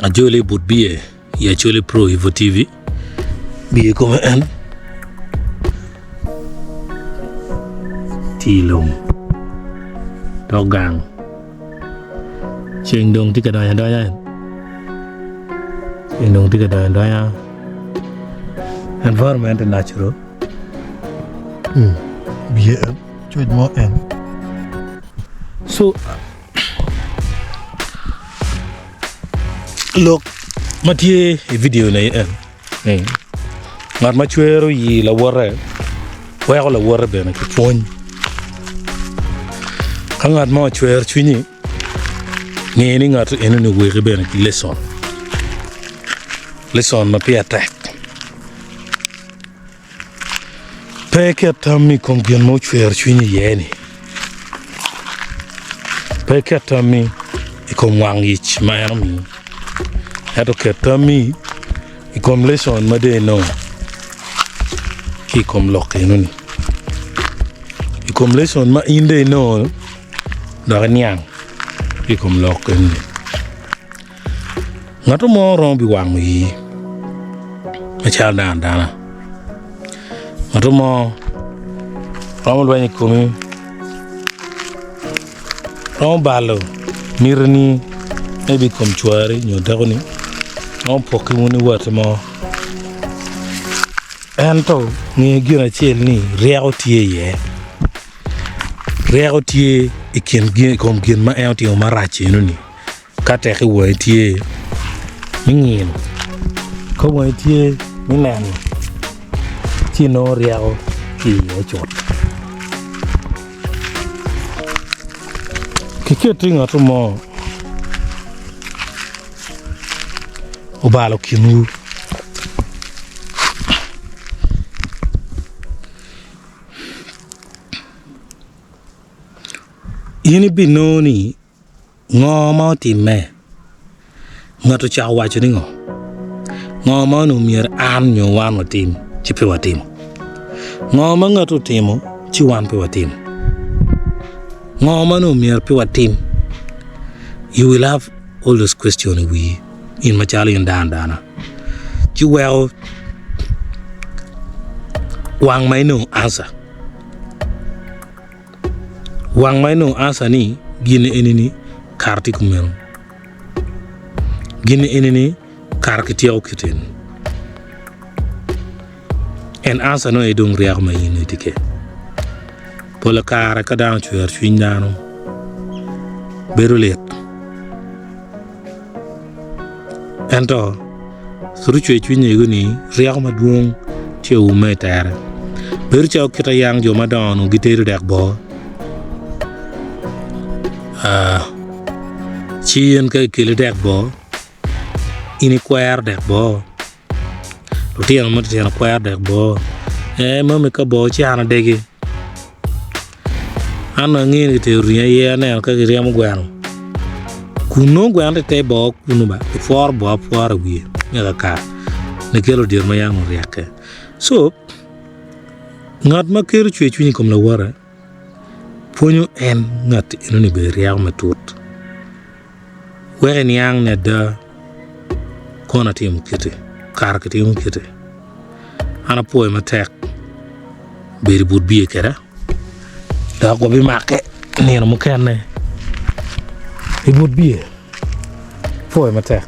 Ajoli but biye i Acholi Pro Evo TV biye kome en tye i lum dok gang ceng dong tye ka donyo adonya ceng dong tye ka donyo adonya environment natural Biye en coc mo en. So lok ma tye i vidio ni en ni ngat ma cwero yi lawote weko lawote bene ki pwony ka ngat mo ocwero cwinyi nge ni ngat enoni oweki bene ki lecon lecon ma pire tek. Pe iket tammi i kom gin ma ocwero cwinyi iye-ni. Pe iket tammi i kom wang ic ma en omiyi, ento ket tammi i kom lecon ma dong inongo ki i kom lok enoni. I kom lecon ma in dong inongo dok iniang ki i kom lok enoni. Ngat mo romo biwango ii macalo dano adana, ngat mo romo lweny i komi, romo balo mitini maybe i kom cwari nyo dakoni, romo poki wun ki watti mo ento nge gin acel ni ryeko tye iye, ryeko tye i kom gin ma en otimo marac enoni. Ka tek i wangi tye me ngino, ka wangi tye me neno, ci inongo ryeko ki iye cut. Kiket ni ngat mo obalo kinwu. In ibinongo ni Ngo ma otimme? Ngat ocako waco ni ngo? Ngo ma onongo myero an nyo wan watim ci pe watimo? Ngo ma ngat otimo ci wan pe watimo? Ngo ma onongo myero pe watim? You will have all those questions i wii in macalo in dano adana ci weko wang ma inongo answer. Wang ma inongo ansa ni gin eni-ni kara tye kumeno, gin eni-ni kara kityeko kite ni. En ansa nongo aye dong ryeko ma in itye kwede. Pol kare ka dano ocwero cwiny dano bedo lit. Ento pud ocwer cwiny ego ni ryeko madwong tye oume i tere. Bedo calo kit ayang jo madongo onongo gitedo dek bor ci in ka ikelo dek bor in ikwero dek bor lutino matitino kwero dek bor ee mami ka bor ci an adegi. An dong angeyo ni kitero ringo aye aneno ka kiryemo gweno kun nongo gweno tye ite boo kunu ba kipworo boo apwora i wiye me kakare nikelo odiro ma yam oryekke co ngat ma kelo cwer cwiny i kom lawote pwonyo en ngat enoni bene ryeko matut wek eniang ni ada kono atimo kiti kara kitimo kiti. An apwoyo matek bedo i but biye kweda dok wabimake nino mukene i but biye apwoyo matek.